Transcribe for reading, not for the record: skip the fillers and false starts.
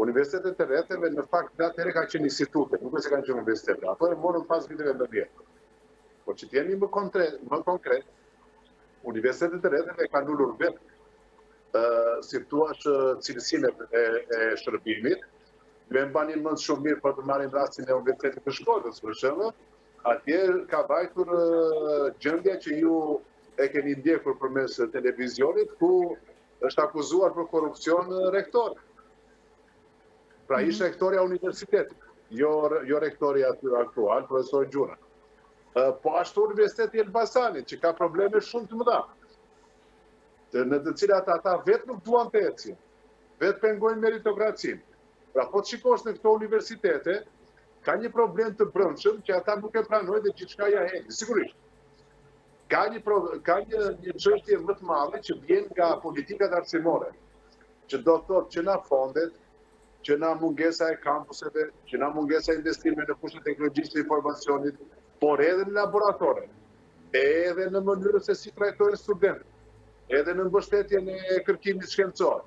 Universitetet e rretheve në fakt dhe atëherë kanë qenë institute, nuk është se kanë qenë universitete. Ato e morën pas viteve 90. Por që të jemi më konkret, më konkret, universitetet e rretheve kanë ulur vetë si thua cilësinë e, e shërbimit, ju e mbani mend shumë mirë për të marrim rastin e Universitetit të Shkodrës, për shembull, atje ka vajtur gjendja që ju e keni ndjekur përmes televizionit, ku është akuzuar për korrupsion rektor. Pra ish rektoria e universitetit, jo, jo rektori aty aktual, profesor Gjura. Po ashtu Universiteti i Elbasanit, që ka probleme shumë të mëdha, në të cilat ata vetë nuk duan të ecin, vetë pengojnë meritokracinë. Pra po të shikosh në këto universitete, ka një problem të brendshëm që ata nuk e pranojnë dhe gjithçka ja heqin. Sigurisht. Ka një pro, ka një një çështje më të madhe që vjen nga politikat arsimore, që do të thotë që na fondet, që na mungesa e kampuseve, që na mungesa e investimeve në fushën e teknologjisë së informacionit, por edhe në laboratore, edhe në mënyrën se si trajtojnë studentët, edhe në mbështetjen e kërkimit shkencor.